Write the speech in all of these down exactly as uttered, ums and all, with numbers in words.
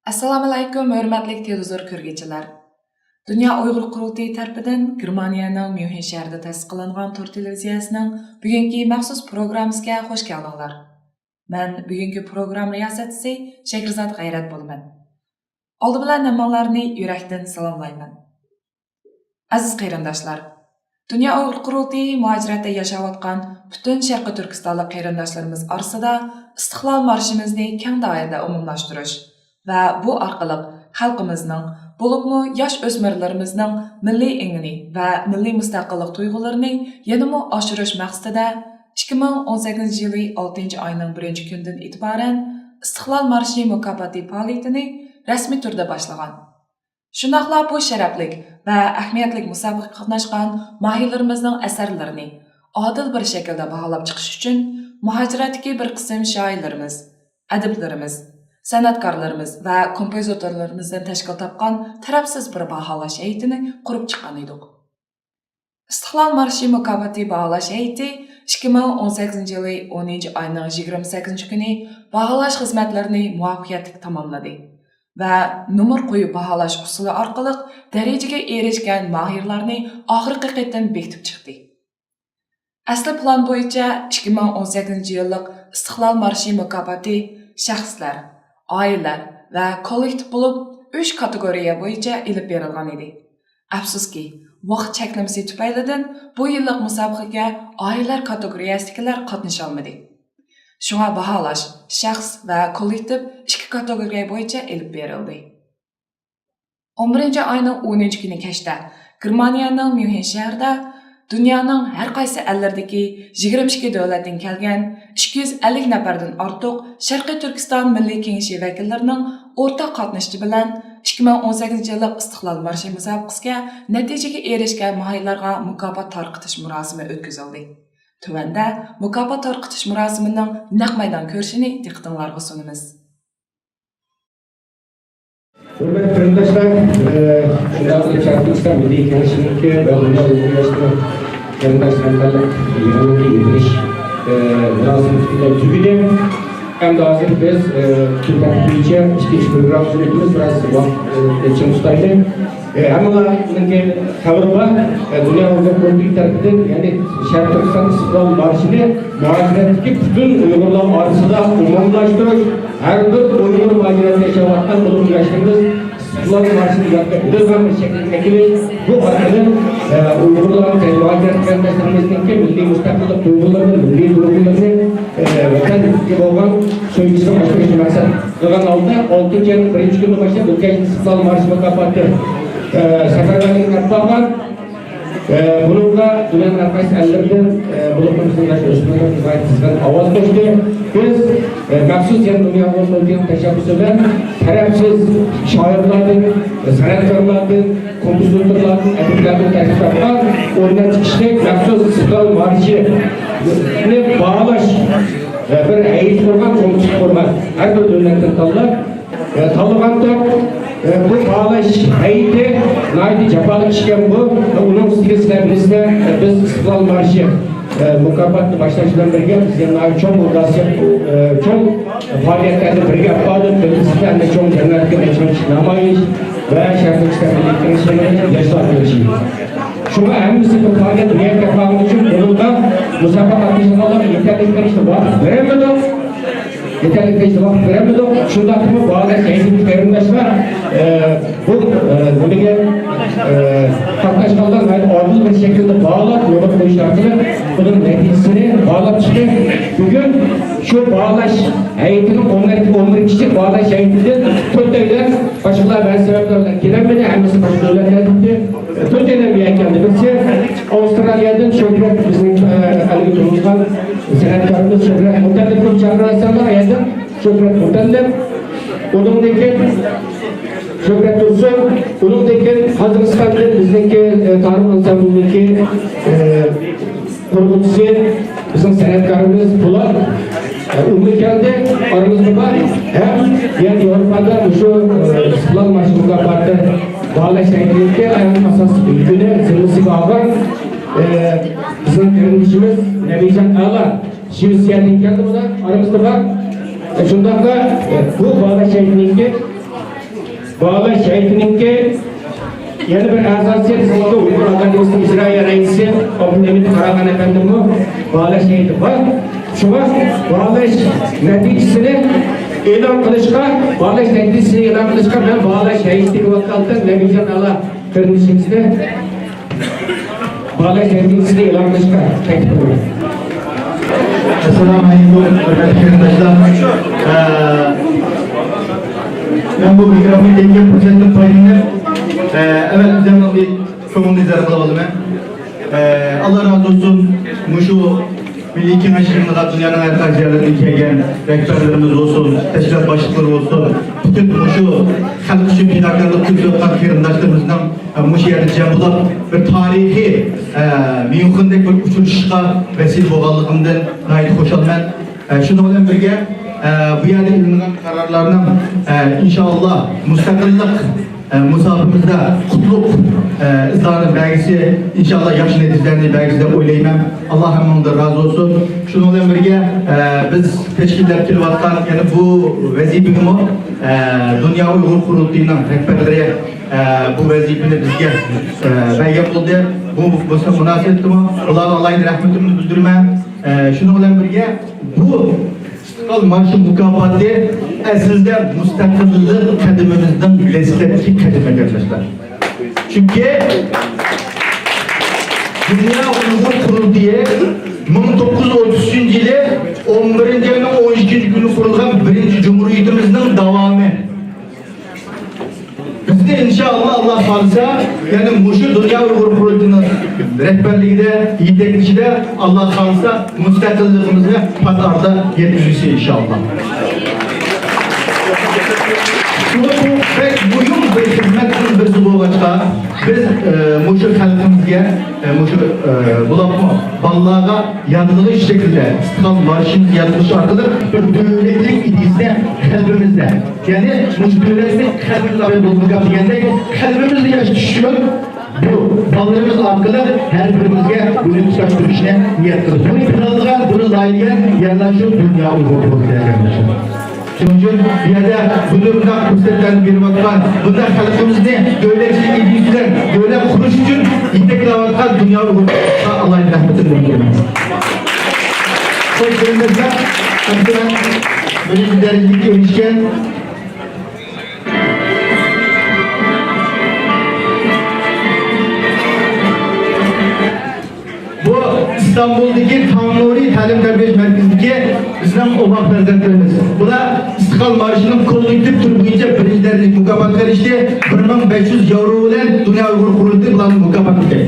ئەسسالامۇئەلەيكۇم، ھۆرمەتلىك تېلېۋىزور كۆرگۈچىلەر! دۇنيا ئۇيغۇر قۇرۇلتىيى تەرىپىدىن گېرمانىيەنىڭ ميۇنخېن شەھىرىدە تەسىس قىلىنغان تور تېلېۋىزىيەسىنىڭ بۈگۈنكى مەخسۇس پروگراممىسىگە خۇش كەلدىڭلار. مەن بۈگۈنكى پروگرامما رىياسەتچىسى شەھرىزات غەيرەت بولىمەن. ئالدى بىلەن ھەممىڭلارنى يۈرەكتىن سالاملايمەن. ئەزىز قېرىنداشلار، دۇنيا ئۇيغۇر قۇرۇلتىيى مۇھاجىرەتتە ياشاۋاتقان پۈتۈن شەرقىي تۈركىستانلىق قېرىنداشلىرىمىز ئارىسىدا ئىستىقلال مارشىمىزنى كەڭ دائىرىدە ئومۇملاشتۇرۇش ۋە بۇ ئارقىلىق خەلقىمىزنىڭ، بولۇپمۇ ياش ئۆسمۈرلىرىمىزنىڭ مىللىي ئېڭىنى ۋە مىللىي مۇستەقىللىق تۇيغۇلىرىنى يەنىمۇ ئاشۇرۇش مەقسىتىدە، ئىككى مىڭ ئون سەككىزىنچى يىلى ئالتىنچى ئاينىڭ بىرىنچى كۈنىدىن ئېتىبارەن ئىستىقلال مارشى مۇكاپاتى پائالىيىتىنى رەسمىي تۈردە باشلىغان. شۇنداقلا بۇ شەرەپلىك ۋە ئەھمىيەتلىك مۇسابىقىگە قاتناشقان ماھىرلىرىمىزنىڭ ئەسەرلىرىنى ئادىل بىر شەكىلدە باھالاپ چىقىش ئۈچۈن، مۇھاجىرەتتىكى بىر قىسىم شائىرلىرىمىز، ئەدىبلىرىمىز، سەنئەتكارلىرىمىز ۋە كومپوزىتورلىرىمىزدىن تەشكىل تاپقان تەرەپسىز بىر باھالاش ھەيئىتىنى قۇرۇپ چىققان ئىدۇق. ئىستىقلال مارشى مۇكاپاتى باھالاش ھەيئىتى ئىككى مىڭ ئون سەككىزىنچى يىلى ئونىنچى ئاينىڭ يىگىرمە سەككىزىنچى كۈنى باھالاش خىزمەتلىرىنى مۇۋەپپەقىيەتلىك تاماملىدى ۋە نومۇر قويۇپ باھالاش ئۇسۇلى ئارقىلىق دەرىجىگە ئېرىشكەن ماھىرلارنى ئاخىرقى قېتىم بېكىتىپ چىقتى. ئەسلى پىلان بويىچە ئىككى مىڭ ئون سەككىزىنچى يىللىق ئىستىقلال مارشى مۇكاپاتى شەخسلەر، ئائىلىلەر ۋە كوللېكتىپ بولۇپ ئۈچ كاتېگورىيە بويىچە ئېلىپ بېرىلغان ئىدى. ئەپسۇسكى، ۋاقىت چەكلىمىسى تۈپەيلىدىن بۇ يىللىق مۇسابىقىگە ئائىلىلەر كاتېگورىيەسىدىكىلەر قاتنىشالمىدى. شۇڭا باھالاش شەخس ۋە كوللېكتىپ ئىككى كاتېگورىيە بويىچە ئېلىپ بېرىلدى. ئون بىرىنچى ئاينىڭ ئونىنچى كۈنى كەچتە گېرمانىيەنىڭ ميۇنخېن شەھىرىدە دۇنيانىڭ ھەر قايسى ئەللىرىدىكى يىگىرمە ئىككى دۆلەتتىن كەلگەن ئىككى يۈز ئەللىك نەپەردىن ئارتۇق شەرقىي تۈركىستان مىللىي كېڭىشى ۋەكىللىرىنىڭ ئورتاق قاتنىشىشى بىلەن ئىككى مىڭ ئون سەككىزىنچى يىللىق ئىستىقلال مارشى مۇسابىقىسىگە نەتىجىگە ئېرىشكەن ماھىرلارغا مۇكاپات تارقىتىش مۇراسىمى ئۆتكۈزۈلدى. تۆۋەندە مۇكاپات تارقىتىش مۇراسىمىنىڭ نەق مەيدان كۆرۈنۈشىنى دىققىتىڭلارغا سۇنىمىز. ھۆرمەتلىك قېرىنداشلار، ئە، شۇنداقلا شەرقىي تۈركىستان مىللىي كېڭىشىنىڭكى ۋە دۇنيا ئۇيغۇر ياشلىرى قېرىنداش ھەمكارلىق يىغىنىنىڭكى يېپىلىش، ئە، مۇراسىمى پۈتۈنلەي تۈگىدى. ئەمدى ھازىر بىز، ئە، كۈن تەرتىپى بويىچە ئىككىنچى پروگراممىمىزنى ئۆتىمىز، بىراز ۋاقىت، ئە، چىڭ تۇتايلى. ئە، ھەممىڭلارنىڭكى خەۋىرى بار. ئە، دۇنيا ئۇيغۇر قۇرۇلتىيى تەرىپىدىن، يەنى شەرقىي تۈركىستان ئىستىقلال مارشىنى مۇھاجىرەتتىكى پۈتۈن ئۇيغۇرلار ئارىسىدا ئومۇملاشتۇرۇش، ھەر بىر ئۇيغۇر مۇھاجىرەتتە ياشاۋاتقان بولۇپ ياشلىرىمىز ئىستىقلال مارشىنى يادقا كېلىدىغان بىر شەكىلدە ئەكېلىش، بۇ ئارقىلىق، ئە، ئۇيغۇرلار، مۇھاجىرەت قېرىنداشلىرىمىزنىڭكى مىللىي مۇستەقىللىق تۇيغۇلىرىنى، مىللىي تۇيغۇلىرىنى، ئە، ۋەتەنگە بولغان سۆيگۈسىنى ئاشۇرۇشنى مەقسەت قىلغان ھالدا، ئالتىنچى ئاينىڭ بىرىنچى كۈنىدىن باشلاپ ئۆتكەن يىل ئىستىقلال مارشى مۇكاپاتى، ئە، سەپەرۋەرلىكىنى ئېلىپ بارغان. ئە، بۇنىڭغا دۇنيانىڭ ھەر قايسى ئەللىرىدىن، ئە، بولۇپمۇ بىزنىڭ ياش ئۆسمۈرلەر ناھايىتى قىزغىن ئاۋاز قوشتى. بىز، ئە، مەخسۇس يەنە دۇنيا ئۇيغۇر قۇرۇلتىيىنىڭ تەشەببۇسى بىلەن تەرەپسىز شائىرلاردىن، سەنئەتكارلاردىن، كومپوزىتورلاردىن، ئەدىبلەردىن تەشكىل تاپقان ئون نەچچە كىشىلىك مەخسۇس ئىستىقلال مارشىنى باھالاش، ئە، بىر ھەيئىتى قۇرغان، كومىتېت قۇرغان. ھەر بىر دۆلەتتىن تاللاپ، ئە، تاللىغان توپ، ئە، بۇ باھالاش ھەيئىتى ناھايىتى جاپالىق ئىشكەن بۇ. ئۇنىڭ ئۈستىگە سىلەر بىلىسىلەر، ئە، بىز ئىستىقلال مارشى، ئە، مۇكاپاتنى باشلاش بىلەن بىرگە بىز يەنە ناھايىتى چوڭ ئورگانىزاتسىيە، ئە، چوڭ پائالىيەتلەرنى بىرگە ئېلىپ باردۇق. بىلىسىلەر، ئەنە چوڭ جەمئىيەتكە مەيدان نامايىش ۋە شەرقىي تۈركىستان مىللىي كېڭىشىنىڭ ياشلار كېڭىشى. شۇڭا ھەممىسى بىر پائالىيەت نىيەت قىلغان ئۈچۈن بۇنىڭغا مۇسابىقە قاتنىشىدىغانلارغا يېتەرلىك دەرىجىدە ۋاقىت بېرەلمىدۇق. يېتەرلىك دەرىجىدە ۋاقىت بېرەلمىدۇق. شۇنداقتىمۇ باھالاش ھەيئىتىدىكى قېرىنداشلار، ئە، بۇ، ئە، نېمىگە، ئە، قاتناشقانلار ناھايىتى ئادىل بىر شەكىلدە باھالاپ، نومۇر قويۇش ئارقىلىق بۇنىڭ نەتىجىسىنى باھالاپ چىقتى. بۈگۈن شۇ باھالاش ھەيئىتىنىڭ ئون، ئون بىر كىشىلىك باھالاش ھەيئىتىدىن تۆتەيلەن باشقىلار بەزى سەۋەبلەر بىلەن كېلەلمىدى، ھەممىسى باشقا دۆلەتلەردىن كەلدى. تۆتەيلەن بۇ يەرگە كەلدى. بىرسى ئاۋسترالىيەدىن شۆھرەت، بىزنىڭ، ئە، ئەلگە تونۇلغان سەنئەتكارىمىز شۆھرەت مۇتەللىپ، كۆپ چاقىرىۋاتساڭلار، ئايەدىن شۆھرەت مۇتەللىپ. ئۇنىڭدىن كېيىن شۆھرەت تۇرسۇن، ئۇنىڭدىن كېيىن قازاقىستاندىن بىزنىڭكى، ئە، تارىم ئانسامبلىنىڭكى، ئە، قۇرغۇچىسى، بىزنىڭ سەنئەتكارىمىز پولات، ئە، ئۇمۇ كەلدى، ئارىمىزدا بار. ھەم يەنە ياۋروپادا مۇشۇ، ئە، ئىستىقلال مارشى مۇكاپاتى باھالاش ھەيئىتىنىڭكى ئەڭ ئاساسلىق يۈكىنى زىممىسىگە ئالغان، ئە، بىزنىڭ قېرىندىشىمىز نەبىجان ئەلا شىۋېتسىيەدىن كەلدى، بۇ دا ئارىمىزدا بار. ئە، شۇنداقلا، ئە، بۇ باھالاش ھەيئىتىنىڭكى باھالاش ھەيئىتىنىڭكى يەنە بىر ئەزاسى بىزنىڭكى ئۇيغۇر ئاكادېمىيىسىنىڭ ئىجرائىيە رەئىسى ئابدۇلھەمىد قاراخان ئەپەندىمۇ باھالاش ھەيئىتى بار. شۇڭا باھالاش نەتىجىسىنى ئېلان قىلىشقا، باھالاش نەتىجىسىنى ئېلان قىلىشقا مەن باھالاش ھەيئىتىدىكى ۋاكالىتەن نەبىجان ئالا قېرىندىشىمىزنى باھالاش نەتىجىسىنى ئېلان قىلىشقا تەكلىپ قىلىمەن. ئەسسالامۇ ئەلەيكۇم، ھۆرمەتلىك قېرىنداشلار. ئە، مەن بۇ مىكروفون ئېلىنگەن پۇرسەتتىن پايدىلىنىپ، ئە، ئەۋەل ئۆزۈمنىڭ بىر كۆڭۈلنى ئىزھار قىلىپ ئالىمەن. ئە، ئاللا رازى بولسۇن، مۇشۇ مىللىي كېڭەش يىغىنىغا دۇنيانىڭ ھەر قايسى يەرلىرىدىن كەلگەن رەھبەرلىرىمىز بولسۇن، تەشكىلات باشلىقلىرى بولسۇن، پۈتۈن مۇشۇ خەلق ئۈچۈن پىداكارلىق كۆرسىتىۋاتقان قېرىنداشلىرىمىزنىڭ مۇشۇ يەردە جەم بولۇپ، بىر تارىخىي، ئە، ميۇنخېندەك بىر ئۇچرىشىشقا ۋەسىلە بولغانلىقىمدىن ناھايىتى خۇشالمەن. ئە، شۇنىڭ بىلەن بىرگە، ئە، بۇ يەردە ئېلىنغان قارارلارنىڭ، ئە، ئىنشائاللا، مۇستەقىللىق، ئە، مۇساپىمىزدە قۇتلۇق، ئە، ئىزھارى بەرگۈسى، ئىنشائاللا، ياخشى نەتىجىلەرنى بەرگۈسى دەپ ئويلايمەن. ئاللا ھەممىڭلاردىن رازى بولسۇن. شۇنىڭ بىلەن بىرگە، ئە، بىز تەشكىللەپ كېلىۋاتقان يەنە بۇ ۋەزىپىگىمۇ، ئە، دۇنيا ئۇيغۇر قۇرۇلتىيىنىڭ رەھبەرلىرى ئە، بۇ ۋەزىپىنى بىزگە، ئە، بەرگەن بولدى. بۇ، بۇ مۇناسىۋەتتىمۇ ئۇلارغا ئالاھىدە رەھمىتىمنى بىلدۈرىمەن. ئە، شۇنىڭ بىلەن بىرگە، بۇ ئىستىقلال مارشى مۇكاپاتى ئەسلىدە مۇستەقىللىق قەدىمىمىزنىڭ دەسلەپكى قەدىمى، قېرىنداشلار. چۈنكى دۇنيا ئۇيغۇر قۇرۇلتىيى مىڭ توققۇز يۈز ئوتتۇز ئۈچىنچى يىلى ئون بىرىنچى ئاينىڭ ئون ئىككىنچى كۈنى قۇرۇلغان بىرىنچى جۇمھۇرىيىتىمىزنىڭ داۋامى. بىزنى ئىنشائاللا، ئاللا خالىسا، يەنى مۇشۇ دۇنيا ئۇيغۇر قۇرۇلتىيىنىڭ رەھبەرلىكىدە، يېتەكلىشىدە، ئاللا خالىسا، مۇستەقىللىقىمىزنى پات ئارىدا يەتكۈزگۈسى ئىنشائاللا. شۇڭا بۇ بەك مۇھىم بىر خىزمەتنىڭ بىرسى بولغاچقا، بىز، ئە، مۇشۇ خەلقىمىزگە، ئە، مۇشۇ، ئە، بولۇپمۇ بالىلارغا يادلىغۇش شەكلىدە ئىستىقلال مارشىمىزنى يادلىغۇش ئارقىلىق بىر دۆلەتلىك ئىدىيىسىنى قەلبىمىزدە، يەنى مۇشۇ دۆلەتنى قەلبىمىزدە بولغان دېگەندەك قەلبىمىزدە ياشىتىش ئۈچۈن بۇ بالىلىرىمىز ئارقىلىق ھەر بىرىمىزگە بۇنى تۇتاشتۇرۇشنى نىيەت قىلدۇق. بۇنى پىلانلىغان، بۇنى لايىھەلىگەن يەنە شۇ دۇنيا ئۇيغۇر قۇرۇلتىيى. شۇنىڭ ئۈچۈن بۇ يەردە بۇنداق پۇرسەتلەرنى بېرىۋاتقان، بۇنداق خەلقىمىزنى دۆلەتچىلىك ئىدىيىسى بىلەن دۆلەت قۇرۇش ئۈچۈن يېتەكلەۋاتقان دۇنيا ئۇيغۇر قۇرۇلتىيىغا ئالاھىدە رەھمىتىمنى بىلدۈرىمەن. خوش، قېرىنداشلار، ئەمدى مەن بىرىنچى دەرىجىلىككە ئېرىشكەن بۇ ئىستانبۇلدىكى تاڭ نۇرى تەلىم تەربىيەلەش مەركىزىدىكى بىزنىڭ ئوماق پەرزەنتلىرىمىز. بۇلار ئىستىقلال مارشىنىڭ كوللېكتىپ تۈرى بويىچە بىرىنچى دەرىجىلىك مۇكاپاتقا ئېرىشتى. بىر مىڭ بەش يۈز ياۋرو بىلەن دۇنيا ئۇيغۇر قۇرۇلتىيى بۇلارنى مۇكاپاتلىدى.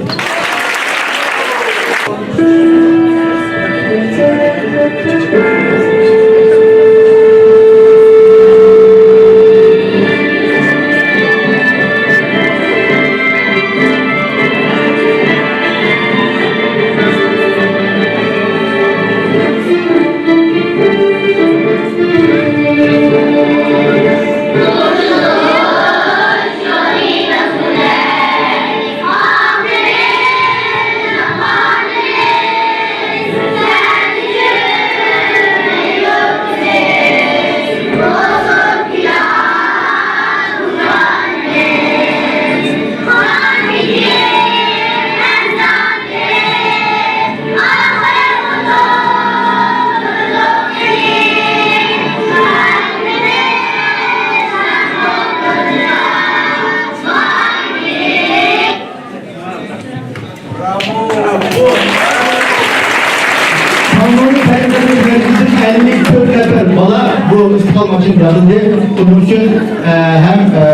تاڭ نۇرى تەلىم تەربىيەلەش مەركىزىدىن ئەللىك تۆت نەپەر بالا بۇ ئىستىقلال مارشىنى يادلىدى. بۇنىڭ ئۈچۈن، ئە، ھەم، ئە،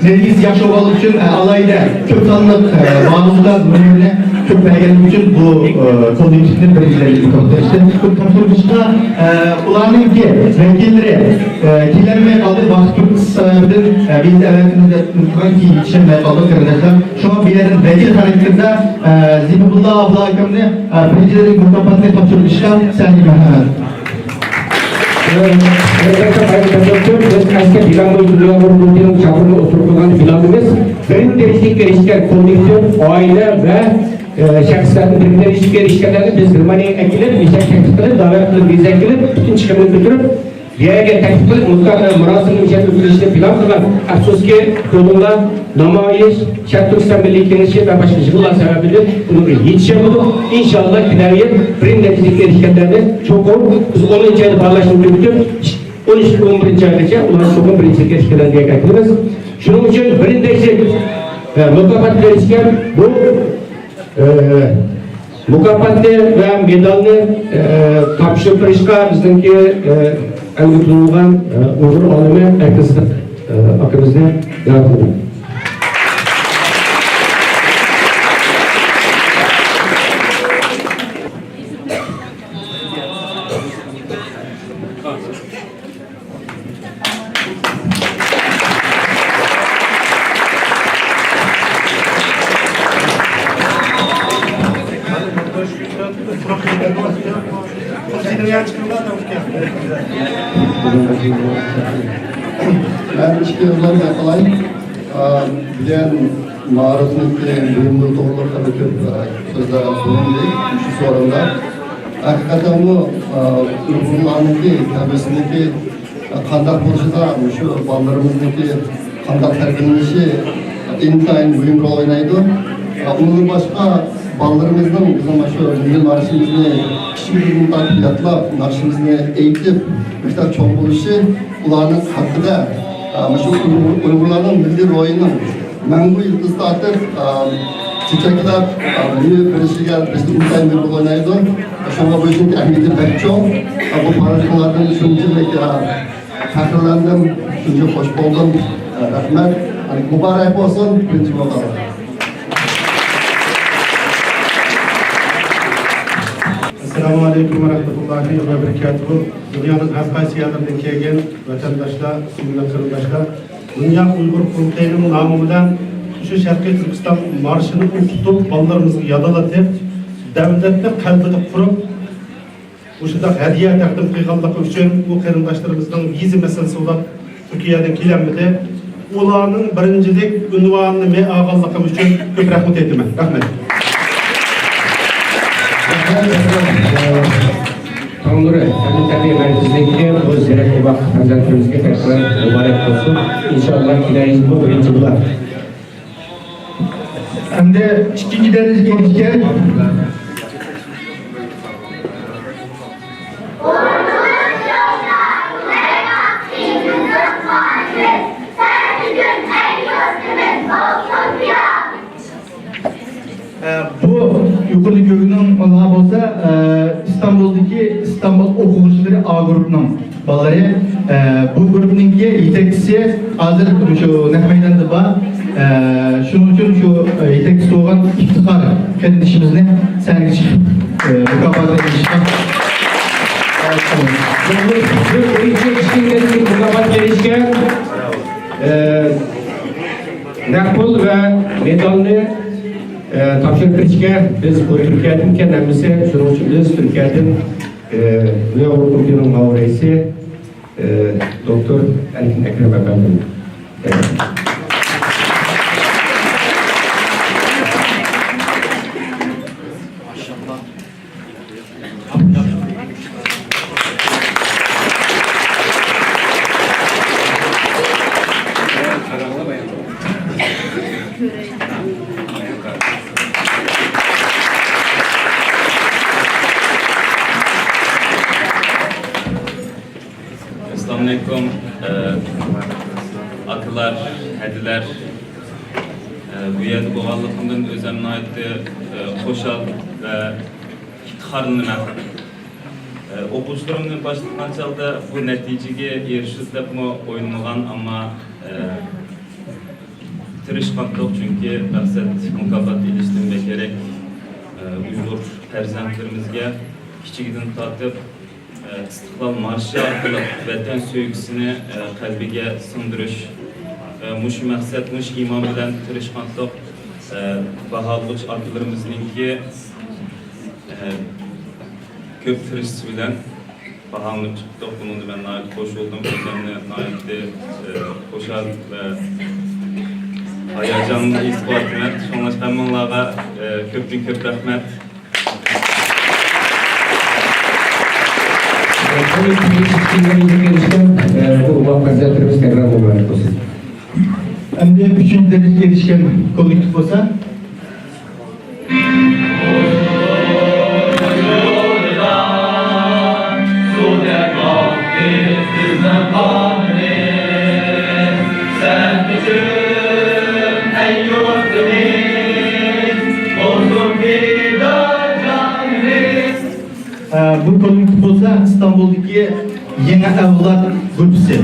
نەتىجىسى ياخشى بولغانلىقى ئۈچۈن، ئە، ئالاھىدە كۆپ سانلىق، ئە، بالىلارغا نومۇرنى كۆپ بەرگەنلىكى ئۈچۈن بۇ، ئە، كوللېكتىپنى بىرىنچى دەرىجىلىك تاپشۇرۇشتىن بۇ تاپشۇرۇشقا، ئە، ئۇلارنىڭكى ۋەكىللىرى، ئە، كېلەلمەي قالدى. ۋاقىت كۆپلۈكى سەۋەبىدىن، ئە، بىز ئەۋەتىمىز دەپ ئۇنتۇغان كېيىن يېتىشەلمەي قالدۇق، قېرىنداشلار. شۇڭا بۇ يەردىن ۋەكىل خاراكتېرىدە، ئە، زىبىبۇللا ئابلا ئاكامنى، ئە، بىرىنچى دەرىجىلىك مۇكاپاتنى تاپشۇرۇپ ئېلىشقا سەھنىگە مەرھەمەت. ئەلۋەتتە، قايتا تەشەككۈر. بىز ئەسلى بىلان بويىچە دۇنيا ئۇيغۇر قۇرۇلتىيىنىڭ چاقىرىقىنى ئوتتۇرىغا قويغان بىلانىمىز بىرىنچى دەرىجىلىككە ئېرىشكەن كوللېكتىپ، ئائىلە ۋە، ئە، شەخسلەرنى، بىرىنچى دەرىجىلىككە ئېرىشكەنلەرنى بىز گېرمانىيەگە ئەكېلىپ، مۇشۇ تەكلىپ قىلىپ، داۋەت قىلىپ، ۋىزا ئەكېلىپ، پۈتۈن چىقىمنى كۆتۈرۈپ، بۇ يەرگە تەكلىپ قىلىپ، مۇشۇ مۇراسىمنى مۇشۇ يەردە ئۆتكۈزۈشنى ئېلان قىلغان. ئەپسۇسكى، كۆرۈڭلار، نامايىش، شەرقىي تۈركىستان مىللىي كېڭىشى ۋە باشقا يىغىنلار سەۋەبىدىن بۇنىڭغا يېتىشەلمىدۇق. ئىنشاللا، كېلەر يىل بىر نەتىجىگە ئېرىشكەنلەرنى چوقۇم بىز ئونىنچى ئايدا باھالاشنى تۈگىتىپ، ئون ئۈچ ئون بىرىنچى ئايغىچە ئۇلارنى چوقۇم بىرىنچىلىككە ئېرىشكەنلەرنى ئەكىلىمىز. شۇنىڭ ئۈچۈن بىرىنچى، ئە، مۇكاپات بېرىشكە بۇ، ئە، مۇكاپاتنى ۋە مېدالنى، ئە، تاپشۇرۇپ بېرىشقا بىزنىڭكى، ئە، ئەلگە تونۇلغان، ئە، ئۇيغۇر ئالىمى ئەكىز، ئە، ئاكىمىزنى دەۋەت قىلىمەن. مەن ئىككى يىلدىن ياقىلاي، ئا، بۈگۈن مائارىپنىڭكى مۇھىملىقى توغرىلىق خېلى كۆپ، ئا، سۆزلەر بولۇندى شۇ سورۇندا. ھەقىقەتەنمۇ، ئا، ئۇيغۇرلارنىڭكى كەلگۈسىدىكى قانداق بولۇشىدا مۇشۇ بالىلىرىمىزنىڭكى قانداق تەربىيەلىنىشى ئىنتايىن مۇھىم رول ئوينايدۇ. ئۇنىڭدىن باشقا بالىلىرىمىزنىڭ بىزنىڭ مۇشۇ مىللىي مارشىمىزنى كىچىكىدىن تارتىپ يادلاپ، ناخشىمىزنى ئېيتىپ، مۇشۇنداق چوڭ بولۇشى ئۇلارنىڭ قەلبىدە مۇشۇ ئۇيغۇر، ئۇيغۇرلارنىڭ مىللىي روھىنىڭ مەڭگۈ يىلتىز تارتىپ، ئا، چېچەكلەپ، ئا، مېۋە بېرىشىگە بىزدە ئىنتايىن مۇھىم رول ئوينايدۇ. شۇڭا بۇ ئىشنىڭ ئەھمىيىتى بەك چوڭ. ئا، بۇ پارادىكىڭلاردىن شۇنچىلىك، ئا، پەخىرلەندىم، شۇنچە خوش بولدۇم. ئا، رەھمەت. مۇبارەك بولسۇن، بىرىنچى بولغانلار. ئەسسالامۇ ئەلەيكۇم ۋە رەھمەتۇللاھى ۋە بەرىكاتۇھۇ. دۇنيانىڭ ھەر قايسى يەرلىرىدىن كەلگەن ۋەتەنداشلار، سۆيۈملۈك قېرىنداشلار، دۇنيا ئۇيغۇر قۇرۇلتىيىنىڭ نامى بىلەن شۇ شەرقىي تۈركىستان مارشىنى ئوقۇتۇپ، بالىلىرىمىزغا يادلىتىپ، دەۋلەتنى قەلبىدە قۇرۇپ، مۇشۇنداق ھەدىيە تەقدىم قىلغانلىقى ئۈچۈن، ئۇ قېرىنداشلىرىمىزنىڭ ۋىزا مەسىلىسى بولۇپ تۈركىيەدىن كېلەلمىدى. ئۇلارنىڭ بىرىنچىلىك ئۇنۋانىنى مەن ئالغانلىقىم ئۈچۈن كۆپ رەھمەت ئېيتىمەن. رەھمەت. تاڭنۇرى تەبىئىي تەربىيە مەركىزىدىكى بۇ زېرەك ئوماق پەرزەنتلىرىمىزگە تەكرار مۇبارەك بولسۇن. ئىنشاللا كېلەر يىلمۇ بىرىنچى بولار. ئەمدى ئىككىنچى دەرىجىگە ئېرىشكەن. ئە، بۇ يۇقىرىدا كۆرگىنىڭلار بولسا، ئە، ئىستانبۇلدىكى ئىستانبۇل ئوقۇغۇچىلىرى ئا گۇرۇپنىڭ بالىلىرى. ئە، بۇ گۇرۇپنىڭكى يېتەكچىسى ھازىر شۇ نەق مەيداندا بار. ئە، شۇنىڭ ئۈچۈن شۇ، ئە، يېتەكچىسى بولغان ئىپتىخار قېرىندىشىمىزنى سەھنىگە چىقىپ، ئە، مۇكاپاتنى ئېلىشقا. بىر بويىچە ئىككى مۇكاپات بېرىشكە، ئە، نەق پۇل ۋە مېدالنى، ئە، تاپشۇرۇپ بېرىشكە بىز بۇ تۈركىيەدىن ئىكەن ھەممىسى، شۇنىڭ ئۈچۈن بىز تۈركىيەدىن، ئە، دۇنيا ئۇيغۇر قۇرۇلتىيىنىڭ مۇئاۋىن رەئىسى، ئە، دوكتور ئەركىن ئەكرەم ئەپەندىنى. ئەسسالامۇئەلەيكۇم، ئە، ئاكىلار، ھەدىلەر، ئە، بۇ يەردە بولغانلىقىمدىن ئۆزۈم ناھايىتى، ئە، خۇشال ۋە ئىپتىخارلىنىمەن. ئە، ئوقۇشلىرىمنى باشلىغان چاغدا بۇ نەتىجىگە ئېرىشىمىز دەپمۇ ئويلىمىغان، ئەمما، ئە، تىرىشقانتۇق، چۈنكى مەقسەت مۇكاپات ئېلىشتىن بەكرەك، ئە، ئۇيغۇر پەرزەنتلىرىمىزگە كىچىكىدىن تارتىپ، ئىستىقلال مارشى ئارقىلىق ۋەتەن سۆيگۈسىنى، ئە، قەلبىگە سىڭدۈرۈش، ئە، مۇشۇ مەقسەت، مۇشۇ ئىمان بىلەن تىرىشقانتۇق، ئە، باھالىغۇچى ئاكىلىرىمىزنىڭكى، ئە، كۆپ تىرىشىشى بىلەن باھالىنىپ چىقتۇق. بۇنىڭدا مەن ناھايىتى خۇش بولدۇم. ئۆزۈمنى ناھايىتى، ئە، خۇشال ۋە ھاياجانلىق ھېس قىلىۋاتىمەن. شۇڭلاشقا ھەممىڭلارغا، ئە، كۆپتىن كۆپ رەھمەت. ئەمدى ئۈچىنچى دەرىجىگە ئېرىشكەن كوللېكتىپ بولسا. ئە، بۇ كوللېكتىپ بولسا ئىستانبۇلدىكى يېڭى ئەۋلاد گۇرۇپپىسى.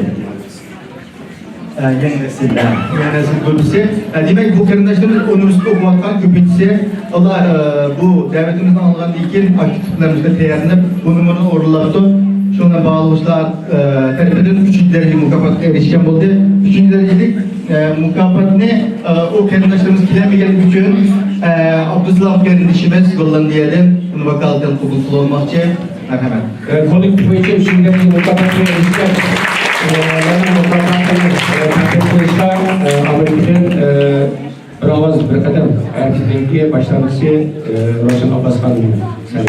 ئە، يېڭى نەسىل، ئە، يېڭى نەسىل گۇرۇپپىسى. ئە، دېمەك، بۇ قېرىنداشلىرىمىز ئۇنىۋېرسىتېتتا ئوقۇۋاتقان كۆپىنچىسى. ئۇلار، ئە، بۇ دەۋىتىمىزنى ئاڭلىغاندىن كېيىن ئاكتىپ تەييارلىنىپ، بۇ نومۇرنى ئورۇنلاپتۇ. شۇڭا باھالىغۇچىلار، ئە، تەرىپىدىن ئۈچىنچى دەرىجە مۇكاپاتقا ئېرىشكەن بولدى. ئۈچىنچى دەرىجىلىك، ئە، مۇكاپاتنى، ئە، ئۇ قېرىنداشلىرىمىز كېلەلمىگەنلىكى ئۈچۈن، ئە، ئابدۇسالام قېرىندىشىمىز گوللاندىيەدىن ئۇنى ۋاكالىتەن قوبۇل قىلىۋالماقچى. مەرھەمەت. ئە، كوللېكتىپ بويىچە ئۈچىنچى دەرىجە مۇكاپاتقا ئېرىشكەن، ئە، مۇكاپاتنى، ئە، تەقدىم قىلىشقا، ئە، ئامېرىكىدىن، ئە، بىر ئاۋاز بىر قەدەم ھەرىكىتىنىڭكى باشلامچىسى، ئە، روشەن ئابباس خانىمنى سەن.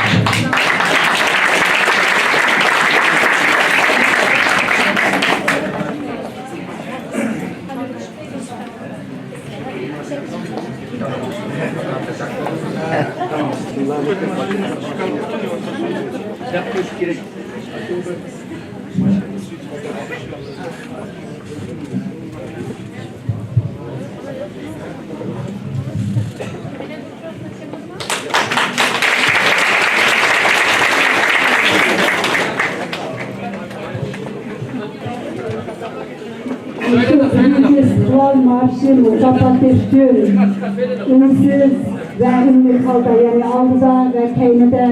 مۇشۇ بۈگۈنكى ئىستىقلال مارشى مۇكاپاتى ئۈچۈن ئۈنسىز ۋە ئۈنلۈك ھالدا، يەنى ئالدىدا ۋە كەينىدە،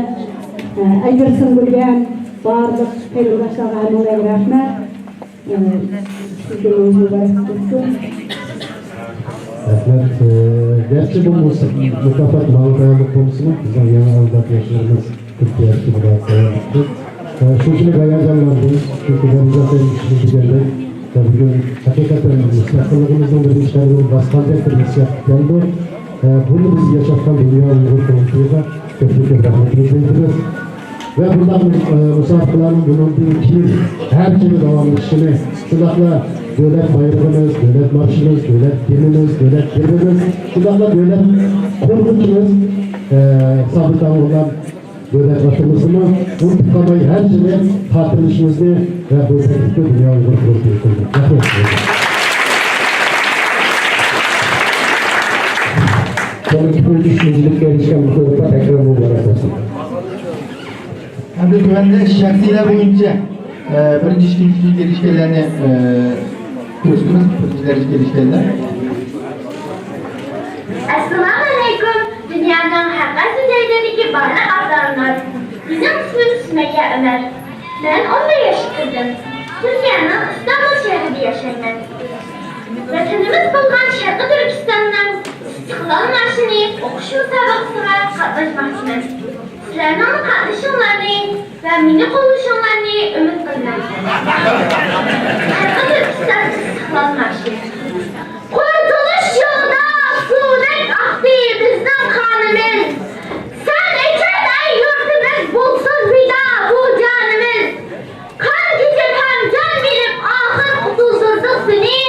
ئە، ئەجىر سىڭدۈرگەن بارلىق قېرىنداشلارغا ھەممىڭلارغا رەھمەت. ئە، سىزگە مۇبارەك بولسۇن. رەھمەت. ئە، گەرچە بۇ مۇس-، مۇكاپات ماڭا تەۋەلىك بولمىسىمۇ، بىزنىڭ يېڭى ئەۋلاد ياشلىرىمىز تۈركىيەدىكى بىلەن تەۋەلىكتۇر. ئە، شۇنچىلىك ھاياجانلاندىم، چۈنكى بەزىدە سەن چۈشىنىپ دېگەندەك، ۋە بۈگۈن ھەقىقەتەن مۇستەقىللىقىمىزنىڭ بىرىنچى قەدىمىنى باسقاندەك بىر ھېسسىيات كەلدى. ئە، بۇنى بىز ياشاتقان دۇنيا ئۇيغۇر قۇرۇلتىيىغا كۆپتىن كۆپ رەھمىتىمىزنى ئېيتىمىز. ۋە بۇنداق، ئە، مۇسابىقىلەرنىڭ بۇنىڭدىن كېيىن ھەر يىلى داۋاملىشىشىنى، شۇنداقلا دۆلەت بايرىقىمىز، دۆلەت مارشىمىز، دۆلەت گىمنىمىز، دۆلەت گېربىمىز، شۇنداقلا دۆلەت قورغۇچىمىز، ئە، سابىت ئاغىنىم دۆلەت ۋەتىنىمىزنىمۇ ئۇنتۇپ قالماي، ھەر يىلى خاتىرىلىشىمىزنى ۋە بۇ تەكلىپنى دۇنيا ئۇيغۇر قۇرۇلتىيى قىلدى. رەھمەت. كوللېكتىپ بويىچە ئۈچىنچىلىككە ئېرىشكەن مۇكاپات تەكرار مۇبارەك بولسۇن. ئەمدى تۆۋەندە شەخسىيلەر بويىچە، ئە، بىرىنچى، ئىككىنچى دەرىجىگە ئېرىشكەنلەرنى، ئە، كۆرسىتىمىز. بىرىنچى دەرىجىگە ئېرىشكەنلەر. ئەسسالامۇئەلەيكۇم، دۇنيانىڭ ھەر قايسى جايلىرىدىكى بارلىق ئاتا-ئانىلار. مېنىڭ ئىسمىم سۈمەييە ئۆمەر. مەن ئون بىر ياشقا كىردىم. تۈركىيەنىڭ ئىستانبۇل شەھىرىدە ياشايمەن. ۋەتىنىمىز بولغان شەرقىي تۈركىستاننىڭ ئىستىقلال مارشىنى ئوقۇش مۇسابىقىسىغا قاتناشماقچىمەن. سىلەرنىڭ قاتنىشىشىڭلارنى ۋە مېنى قوللىشىڭلارنى ئۈمىد قىلىمەن. شەرقىي تۈركىستان ئىستىقلال مارشى. قۇرتۇلۇش يولىدا سۇدەك ئاقتى بىزنىڭ قانىمىز. سەن ئۆچەر ئەي يۇرتىمىز، بولسۇن پىدا بۇ جانىمىز. قان كېچىپ ھەم جان بېرىپ ئاخىر قۇتۇلدۇردۇق سېنى.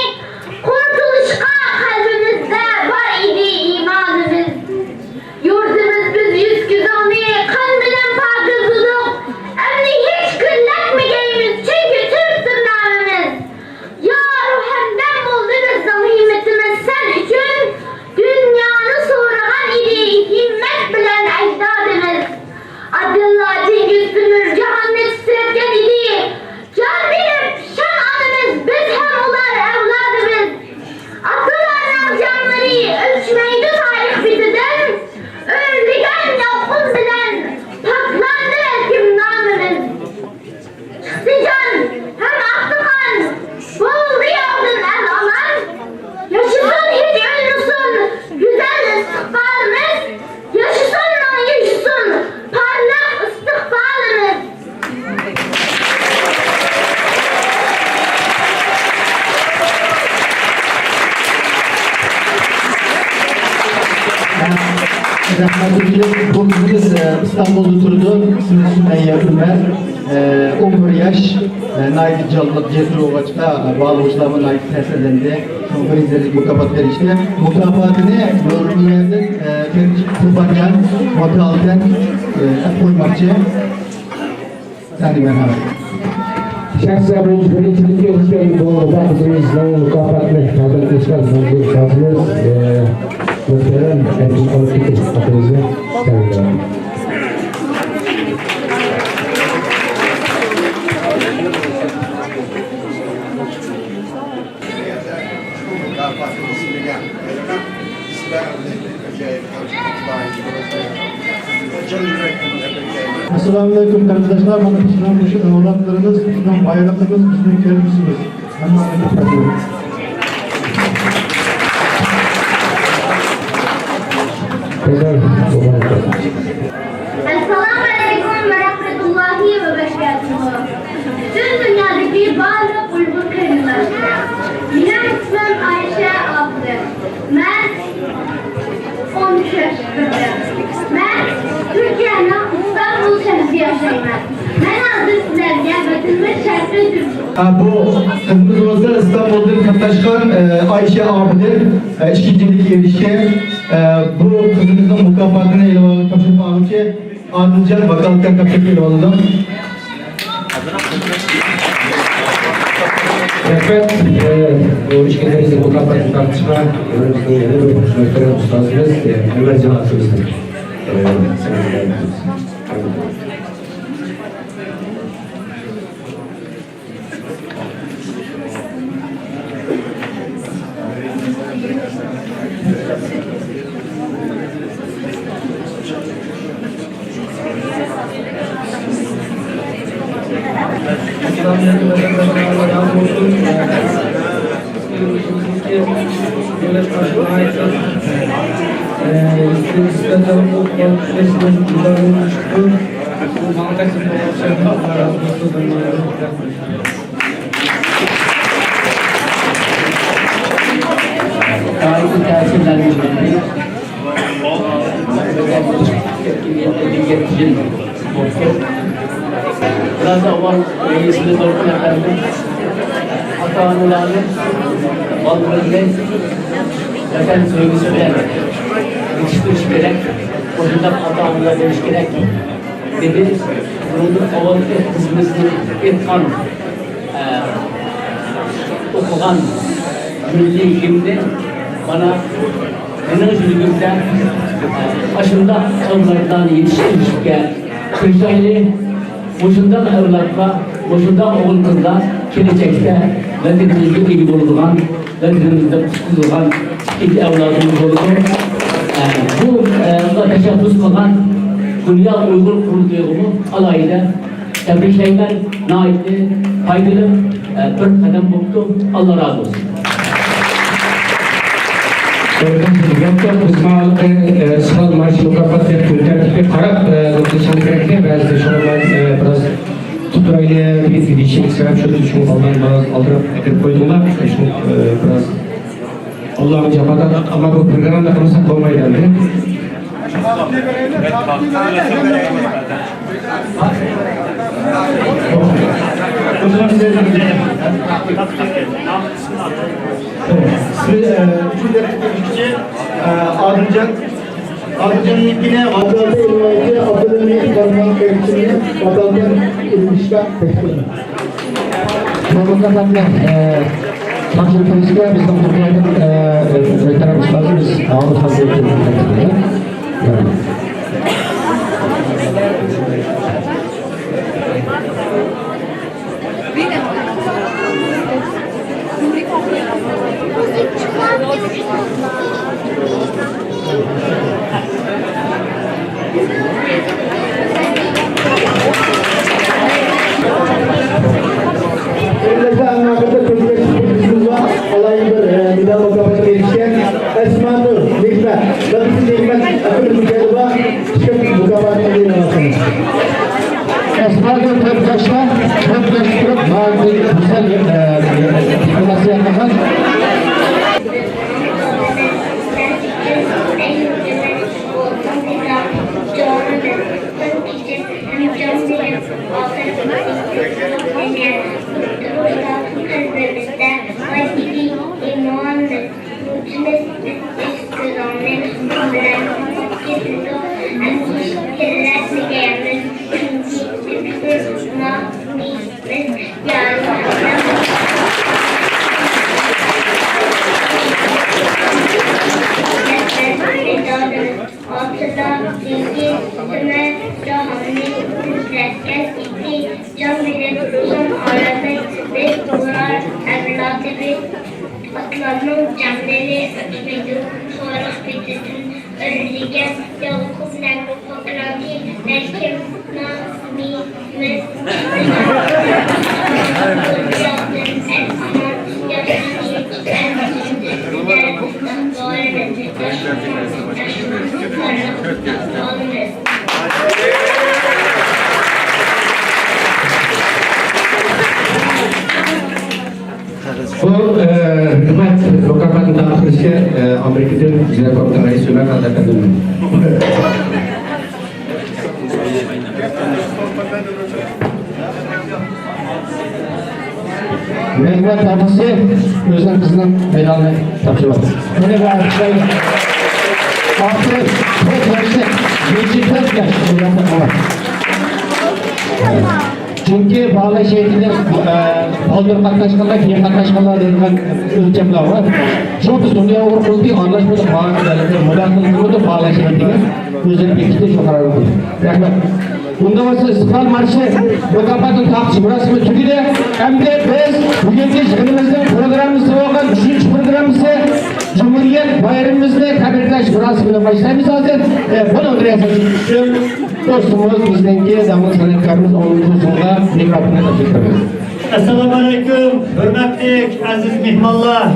قۇرتۇلۇشقا قەلبىمىزدە بار ئىدى ئىمانىمىز. يۇرتىمىز بىز يۈز كۆزۈڭنى قان بىلەن پاكىزلىدۇق. ئەمدى ھېچ گۈللەتمىگەيمىز، چۈنكى تۈركتۇر نامىمىز. يار ھەمدەم بولدى بىزنىڭ ھىممىتىمىز سەن ئۈچۈن. دۇنيانى سورىغان ئىدى ھىممەت بىلەن ئەجدادىمىز. ئاتىللا جېنگىز تۆمۈر جاھاننى تىترەتكەن ئىدى. جان بېرىپ شان ئانىمىز، بىز ھەم ئۇلار ئەۋلادىمىز. ئاتىلارنىڭ جانلىرى ئۆچمەيدۇ تارىخ بېتىدىن. ئۆرلىگەن يالقۇن بىلەن پاكلاندى بەلكىم نامىمىز. چىقتى جان ھەم ئاقتى قان، بولدى ئالدىن ئەل ئالان. ياشىسۇن، ھېچ ئۆلمىسۇن گۈزەل ئىستىقبالىمىز. ياشىسۇن، مىڭ ياشىسۇن پارلاق ئىستىقبالىمىز. رەھمەت. بۇ قىزىمىز، ئە، ئىستانبۇلدا تۇرىدۇ. ئىسمى سۈمەييە ئۆمەر. ئون بىر ياش، ناھايىتى جانلىق، جەسۇر بولغاچقا، باھالىغۇچىلارمۇ ناھايىتى تەسىرلەندى. شۇڭا بىرىنچى دەرىجىلىك مۇكاپات بېرىشتى. مۇكاپاتىنى نۇرمىيەدىن تىرىشىپ تۇرغان ۋاكالىتەن ئەپ قويماقچى. سەندە مەرھەمەت. شەخسەن بىرىنچى، بىرىنچىلىككە ئېرىشكەن بۇ قىزىمىزنىڭ مۇكاپاتىنى تەقدىم قىلىشقا مەجبۇر قالدىڭىز. مۆھتەرەم ئەبدۇل ئالىپ كېتىش ئاكىمىزنى تەبرىكلەيمەن. ئەسسالامۇئەلەيكۇم، قېرىنداشلار، مانا بىزنىڭ مۇشۇ ئەۋلادلىرىمىز، بىزنىڭ بايلىقىمىز، بىزنىڭ كەلگۈسىمىز. ھەممىڭلارنى تەبرىكلەيمەن. ئەسسالامۇئەلەيكۇم ۋە رەھمەتۇللاھى ۋە بەرىكاتۇھۇ. پۈتۈن دۇنيادىكى بارلىق ئۇيغۇر قېرىنداشلار، مېنىڭ ئىسمىم ئايشە ئابىدىن. مەن ئون ئۈچ ياشقا كىردىم. مەن تۈركىيەنىڭ ئىستانبۇل شەھىرىدە ياشايمەن. مەن ھازىر سىلەرگە ۋەتىنىمىز شەرقىي تۈركىستان. ھە، بۇ قىزىمىز بولسا ئىستانبۇلدىن قاتناشقان، ئە، ئايشە ئابىدىن، ئە، ئىككىنچىلىككە ئېرىشكەن. ئە، بۇ قىزىمىزنىڭ مۇكاپاتىنى ئېلىپ تاپشۇرۇپ ئالغۇچى ئادىلجان ۋاكالىتەن تاپشۇرۇپ ئېلىۋالىدۇ. رەھمەت، ئە، بۇ ئىككىنچى مۇكاپاتنى تارتىشقا ئۆزىمىزنىڭ يەنە بىر مۆھتەرەم ئۇستازىمىز، ئە، ئەنۋەرجان ئاكىمىزنى، ئە، سەھنىگە دەۋەت قىلىمىز. ناھايىتى تەسىرلەندۈرۈلدى. بىراز ئاۋۋال رەئىسىمىز ئورۇن ئەپەندىم ئاتا-ئانىلارنى، بالىلىرىنى ۋەتەن سۆيگۈسى بىلەن يېتىشتۈرۈش كېرەك. مۇشۇنداق ئاتا-ئانىلار بولۇش كېرەك. دېدى. بۇنىڭدىن ئاۋۋالقى قىزىمىزنىڭ ئېيتقان، ئە، ئوقۇغان مىللىي گىمنى مانا مېنىڭ يۈرىكىمدە، ئە، ئاشۇنداق ئەۋلادلارنى يېتىشتۈرۈشكە تىرىشايلى. مۇشۇنداق ئەۋلادلار، مۇشۇنداق ئوغۇل-قىزلار كېلەچەكتە ۋەتىنىمىزگە ئىگە بولىدىغان، ۋەتىنىمىزدە قۇتقۇزۇلغان ئىككىنچى ئەۋلادىمىز بولىدۇ. ئە، بۇ، ئە، تەشەببۇس قىلغان دۇنيا ئۇيغۇر قۇرۇلتىيىغىمۇ ئالاھىدە تەبرىكلەيمەن. ناھايىتى پايدىلىق، ئە، بىر قەدەم بوپتۇ. ئاللا رازى بولسۇن. بىز ماڭا، ئە، ئىستىقلال مارشى مۇكاپاتى كۈن تەرتىپىگە قاراپ، ئە، نۇقتىلىشىمىز كېرەككەن بەزىدە شۇڭا مەن، ئە، بىراز تۇتۇرايلى دېگەن دېيىشىم سەۋەب شۇ، شۇ ئالدىن بىراز ئالدىراپ ئەكىرىپ قويدۇڭلار. شۇ، ئە، بىراز ئاللانىڭ جاپا تارتىپ، ئەمما بۇ پروگراممىنى قىلمىساق بولمايدۇ ئەمدى. سىز، ئە، ئۈچىنچى دەرىجىلىك ئۆگىتىشچى، ئە، ئادىلجان. ئادىلجاننىڭكىنى ۋاكالىتەن ئېلىۋالايلى، ئابدۇلھەمىد قارىمان قېرىندىشىمنى ۋاكالىتەن ئېلىشقا تەكلىپ قىلىمەن. بۇ مۇكاپاتنى، ئە، تاپشۇرۇپ بېرىشكە بىزنىڭ تۈركىيەدىن، ئە، مۆھتەرەم ئۇستازىمىز ئاغۇت خان. ئالاھىدە بىر، ئە، مېدال مۇكاپاتىغا ئېرىشكەن ئەسمانۇر نېمەت، لاتىپى نېمەت، ئەبدۇل مۇجەدىبا. قەلبىمىزدە بايىتىپ ئىمانىمىز، روھىمىز، بىز كۆزۈڭنى بىلەن كېتىدۇ، ئەمدى تىللەپ بېرەمىز، چۈنكى بىز ماقۇل. ئاتلارنىڭ جانلىرى ئۆچمەيدۇ، تارىخ بېتىدىن ئۆرلىگەن يالقۇن بىلەن قوقۇرىدى، بەلكىم نامىمىز بۇ، ئە، ھۆكۈمەت مۇكاپاتنى تارقىتىشكە، ئە، ئامېرىكىدىن بىزگە كومىتېت رەئىسى ئۆمەر قادىر ئەپەندىم. مەجبۇرىيەت تارقىتىشى ئۆزىنىڭ قىزىنىڭ مېدالىنى تاپشۇرۇۋاتىدۇ. مانا بۇ ئالقىشلايمەن. ئاخىرى تۆت ياشلىق، يېتى تۆت ياش بۇ ياشلىق بالا. چۈنكى باھالاش ھەيئىتىدە، ئە، بالدۇر قاتناشقانلار، كېيىن قاتناشقانلار دەيدىغان ئۆلچەملەر بار. شۇڭا بىز دۇنيا ئۇيغۇر قۇرۇلتىيى ئارىلاشمىدۇق، باھا مۇداخىلە قىلمىدۇق، باھالاش ھەيئىتىگە ئۆزىنى بېكىتىپ شۇ قارارنى قىلدى. رەھمەت. ئۇنداق بولسا ئىستىقلال مارشى مۇكاپاتىنى تارقىتىش مۇراسىمى تۈگىدى. ئەمدى بىز بۈگۈنكى يىغىنىمىزنىڭ پروگراممىسى بولغان ئۈچىنچى پروگراممىسى جۇمھۇرىيەت بايرىمىمىزنى تەبرىكلەش مۇراسىمى بىلەن باشلايمىز ھازىر. ئە، بۇنىڭ رىياسەتچىسى دوستىمىز، بىزنىڭكى داڭلىق سەنئەتكارىمىز ئومۇميۈزلۈك تۇرسۇنغا مىكروفوننى تاپشۇرۇپ بېرىمىز. ئەسسالامۇئەلەيكۇم، ھۆرمەتلىك ئەزىز مېھمانلار!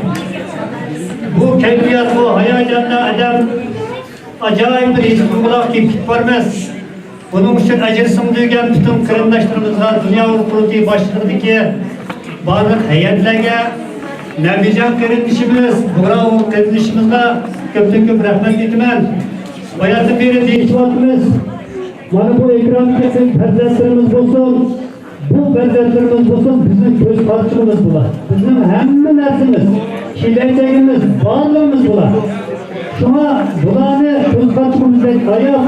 بۇ كەيپىيات، بۇ ھاياجاندا ئادەم ئاجايىپ بىر ھېس-تۇيغۇلارغا كېلىپ بارىمىز. بۇنىڭ ئۈچۈن ئەجىر سىڭدۈرگەن پۈتۈن قېرىنداشلىرىمىزغا، دۇنيا ئۇيغۇر قۇرۇلتىيى باشلىقىدىكى بارلىق ھەيئەتلەرگە، نەبىجان قېرىندىشىمىز، بۇغرا ئۇيغۇر قېرىندىشىمىزغا كۆپتىن كۆپ رەھمەت ئېيتىمەن. باياتىن بېرى دېيىشىۋاتىمىز. مانا بۇ ئېكراندا كەلگەن پەرزەنتلىرىمىز بولسۇن، بۇ پەرزەنتلىرىمىز بولسۇن، بىزنىڭ كۆز قارىچۇقىمىز بۇلار. بىزنىڭ ھەممە نەرسىمىز، كېلەچىكىمىز، بارلىقىمىز بۇلار. شۇڭا بۇلارنى كۆز قارىچۇقىمىزدەك قاراپ،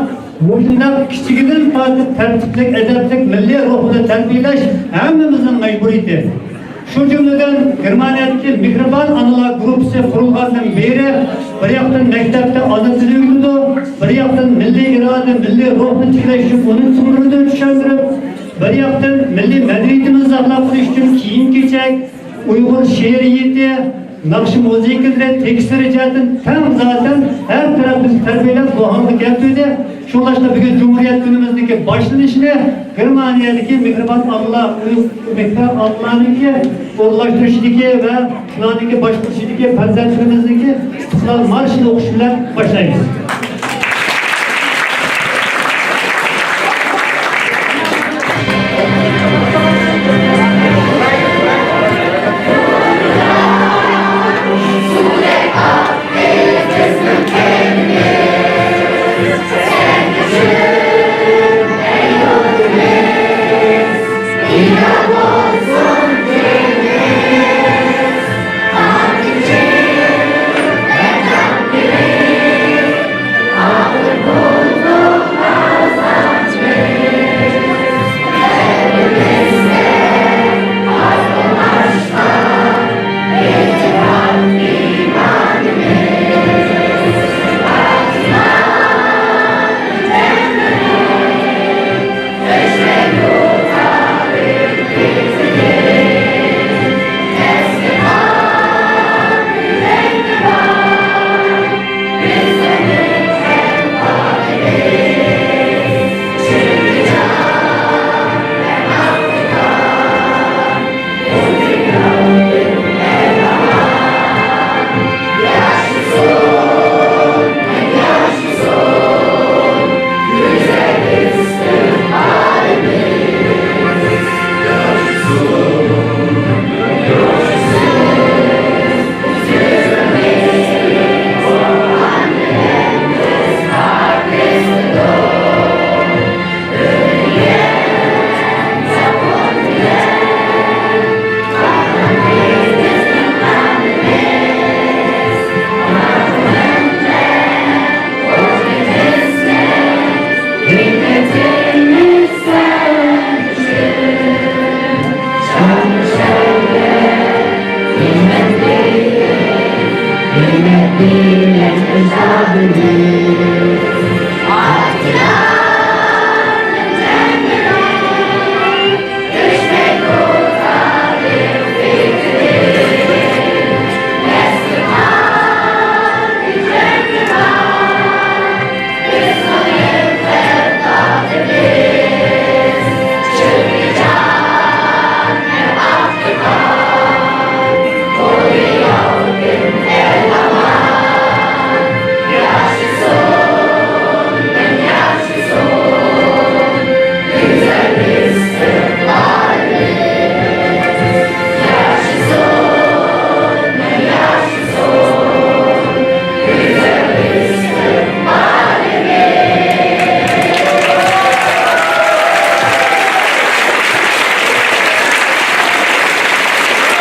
مۇشۇنداق كىچىكىدىن تارتىپ تەرتىپلىك، ئەدەپلىك، مىللىي روھىدا تەربىيەلەش ھەممىمىزنىڭ مەجبۇرىيىتى. شۇ جۈملىدىن گېرمانىيەدىكى مېھرىبان ئانىلار گۇرۇپپىسى قۇرۇلغاندىن بېرى، بىر ياقتىن مەكتەپتە ئانا تىلى ئۆگىتىدۇ، بىر ياقتىن مىللىي ئىرادە، مىللىي روھنى تىكلەش ئۈچۈن ئۇنى سىڭدۈرىدۇ، چۈشەندۈرۈپ، بىر ياقتىن مىللىي مەدەنىيىتىمىزنى ساقلاپ قېلىش ئۈچۈن كىيىم-كېچەك، ئۇيغۇر شېئىرىيىتى، ناخشا مۇزىكىلىرى، تېكىستلىرى جەھەتتىن تەڭ زادى ھەر تەرەپ بىزنى تەربىيەلەپ، بۇ ھالغا كەلتۈردى. شۇڭلاشقا بۈگۈن جۇمھۇرىيەت كۈنىمىزنىڭكى باشلىنىشىنى گېرمانىيەدىكى مېھرىبان ئانىلار، مېھرىبان ئانىلارنىڭكى ئورۇنلاشتۇرۇشىدىكى ۋە شۇلارنىڭكى باشقۇرۇشىدىكى پەرزەنتلىرىمىزنىڭكى ئىستىقلال مارشىنى ئوقۇش بىلەن باشلايمىز.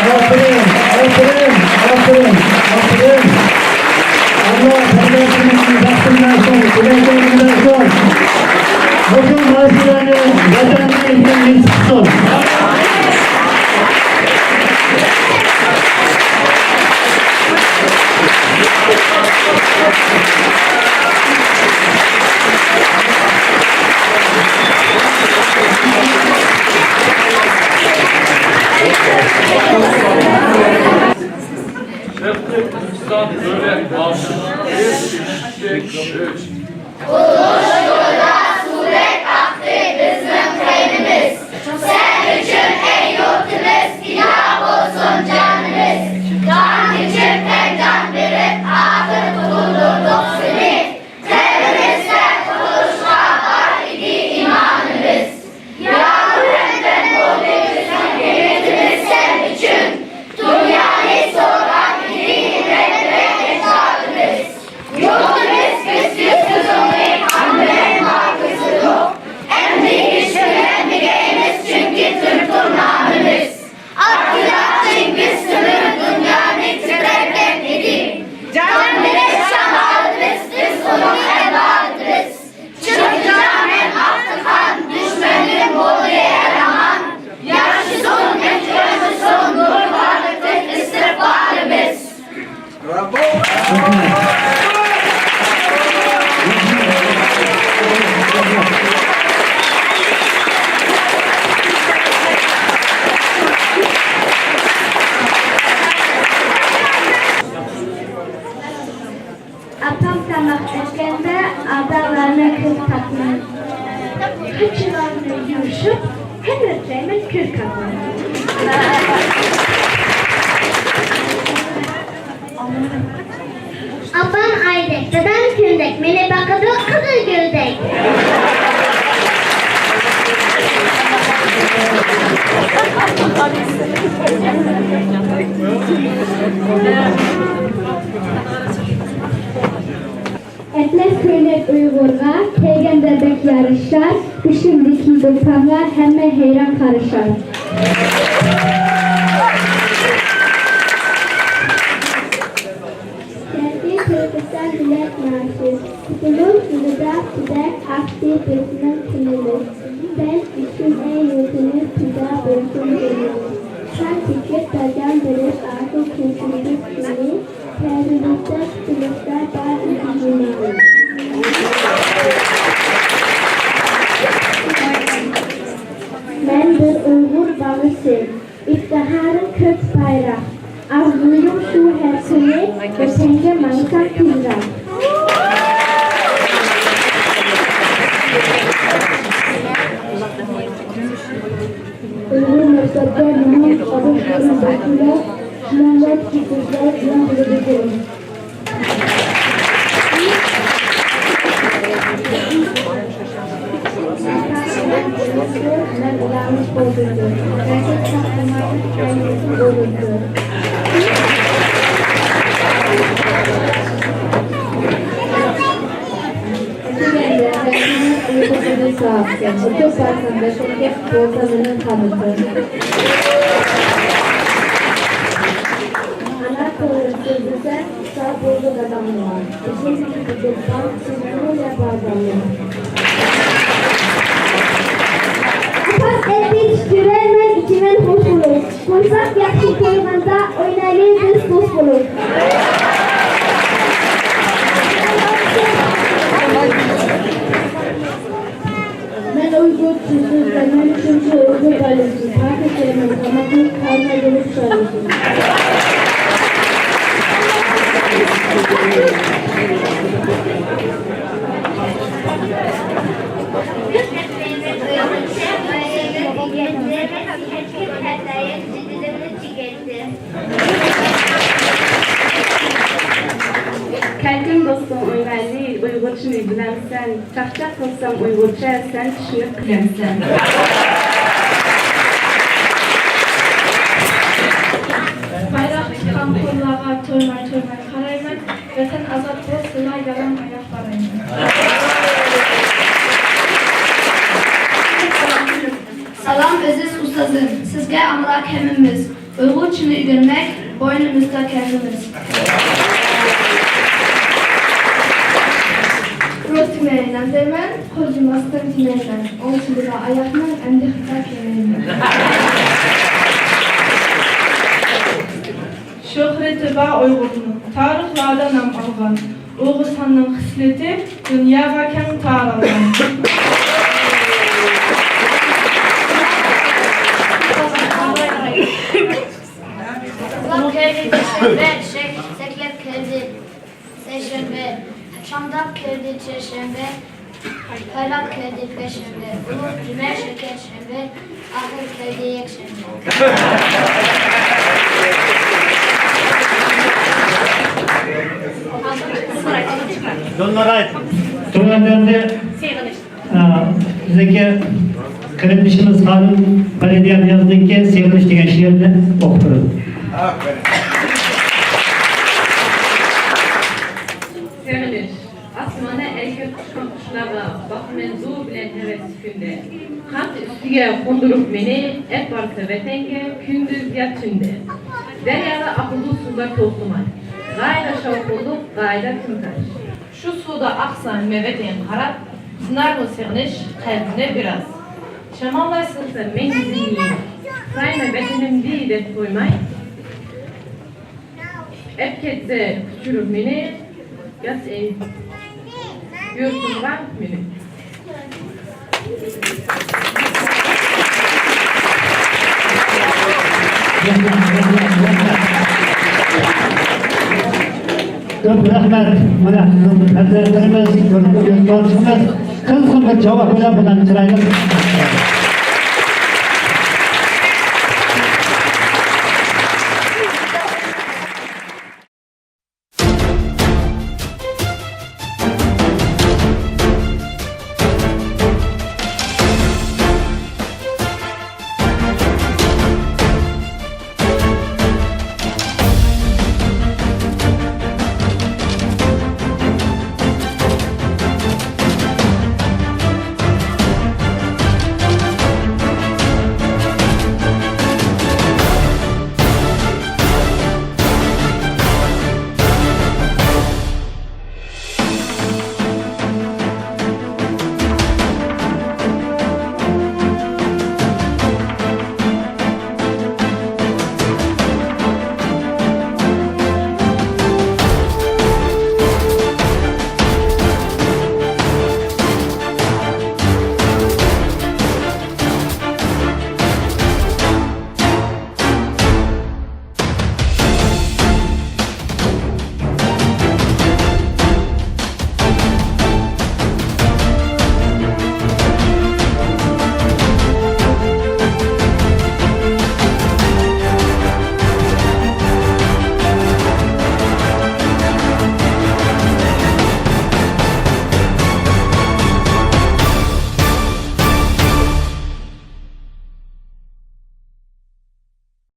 ئاپىرىن، ئاپىرىن، ئاپىرىن، ئاپىرىن. ئاللا پەرزەنتىمىزنى بەختىمىزدىن سۇن، كېلەچەكىمىزدىن سۇن. مۇشۇ ماشىنىلەرنى ۋەتەننى ئىزدەن يېتىشسۇن. شەرقىي تۈركىستان دۆلەت باغچىسى. قۇرۇلۇش يولىدا سۇدەك ئاقتى بىزنىڭ قېنىمىز. سەن ئۈچۈن، ئەي يۇرتىمىز، پىدا بولسۇن جانىمىز. قان كېچىپ، تەن جان بېرىپ، ئاخىر قۇتۇلدۇردۇق سېنى. قەلبىمىزدە قۇرۇلۇشقا بار ئىدى ئىمانىمىز. ياغۇر ھەمدەم بولدى بىزنىڭ ھىممىتىمىز سەن ئۈچۈن. دۇنيانى سورىغان ئىدى ئىبرەتلىك ئەجدادىمىز. يۇرتىمىز بىز يۈزىمىزنى قان بىلەن ماكىزلىدۇق. ئەمدى ھېچ كۈلەلمىگەيمىز، چۈنكى تۈركتۇر نامىمىز. ئابدۇللا جېنگىز تۆمۈر دۇنيانى تىترەتكەن ئىدى. جان بېرىش شامالىمىز، بىز ئۇنىڭ ئەۋلادىمىز. چىن جان ھەم ئاقتىقان، دۈشمەندىن بولدى ئەر ئامان. ياشىسۇن، ئۆچمىسۇن نۇر پارلىتىپ ئىستىقبالىمىز. ئاپام تاماق ئەتكەندە، ئادالارنى كۆپ تاپىمەن. قاچىلارنى يۇيۇشۇپ، ھەم ئۆتەيمەن كۆك ئاپام. ئاپام ئايدەك، دادام كۈندەك، مېنى باقىدۇ قىزىل گۈلدەك. ئەتلەس كۆينەك ئۇيغۇرغا، كىيگەندە بەك يارىشار، بېشىمدىكى دوپپامغا ھەممە ھەيران قارىشار. شەرقىي تۈركىستان دۆلەت مارشى، قۇتۇلۇش يولىدا پىداك ئاقتى بىزنىڭ قېنىمىز. سەن ئۈچۈن ئەي يۇرتىمىز، پىدا بولسۇن جېنىمىز. قان تۆكۈپ، تەن جان بېرىپ، ئاخىر كۆرسىتىپ سېنى. قەلبىمىزدە، پۇتىمىزدا بار ئىدى ئىمانىمىز. مەن بىر ئۇيغۇر بالىسى. ئىپتىخارىم كۆك بايراق، ئارزۇيۇم شۇ ھەر كۈنى ۋەتەنگە ماڭسام تېزراق. ئۇيغۇر مەكتەپتە مېنىڭ ئاداش-قېرىنداشلىرىم، شۇنىڭدەك كىچىكلەر بىلەن بىللە. ئانا تىلىم سۆزلىسە، ساغ بولغىن دادامغا. بېشىمدىكى بىر دوپپام، سىزنىڭ يەپ بارغانلار. ئاپام ئەتىيىز چۈشۈرەر، مەن ئىچىمەن خوش بولۇپ. قورساق ياخشى تويغاندا، ئوينايلى بىز دوست بولۇپ. كەلگىن دوستۇم ئۆيگە، ئۇيغۇرچىنى بىلەمسەن؟ چاقچاق قىلسام ئۇيغۇرچە، سەن چۈشىنىپ كۈلەمسەن؟ بايراق تۇتقان قوللارغا تويماي-تويماي قارايمەن. ۋەتەن ئازاد بولسىلا، يالاڭ ئاياق بارايمەن. سالام ئەزىز ئۇستازىم، سىزگە ئامراق ھەممىمىز. ئۇيغۇرچىنى ئۆگەنمەك بوينىمىزدا كەلگىمىز. روھتىمەي نام دەيمەن، قول يۇماستىن تىنەيمەن، ئوڭ تىلىدا ئاياقنىڭ ئەمدى خاتا كېلەيمەن. شۆھرىتى بار ئۇيغۇرنىڭ، تارىخلاردا نام ئالغان ئوغۇزخاننىڭ خىسلىتى دۇنياغا كەڭ تارالغان. ئۇخلاپ كەلدى دۈشەنبە، سەكرەپ كەلدى سەيشەنبە، چامداپ كەلدى چەرشەنبە، پايلاپ كەلدى پەيشەنبە، ئۇلۇغ جۈمە، شەكەرشەنبە، ئاخىر كەلدى يەكشەنبە. تۆۋەندە ئە، بىزدىكى قېرىندىشىمىز خانىم پەرىدە نىيازنىڭكى سېغىنىش دېگەن شېئىرىنى ئوقۇپ بېرىدۇ. سېغىنىش. ئاسماندا ئەركىلەپ ئۇچقان قۇشلارغا باقىمەن زور بىلەن ھەۋەسلىك كۈندە. قامچا ئۈستىگە قوندۇرۇپ مېنى، ئەپ بارسا ۋەتەنگە كۈندۈز يا تۈندە. دەريادا ئاقىدۇ سۇلار توختىماي، غايىدا شاۋقۇنلۇق، غايىدا تىمتاش. شۇ سۇدا ئاقسا مەن ۋەتەنگە قاراپ، سىنارمۇ سېغىنىش قەلبىمنى بىراز. شاماللار سىلىسا مەڭگۈ زىممىيىم، سايما ۋەتىنىمدى دەپ قويماي، ئەپ كەتسە ئۇچۇرۇپ مېنى، يات ئەي يۇرتۇمغا مېنى. كۆپ رەھمەت. مانا، پەرزەنتلىرىمىز، يۇرتىمىز، قىزغىن بىر جاۋاب بىلەن بۇلارنى چىرايلىق.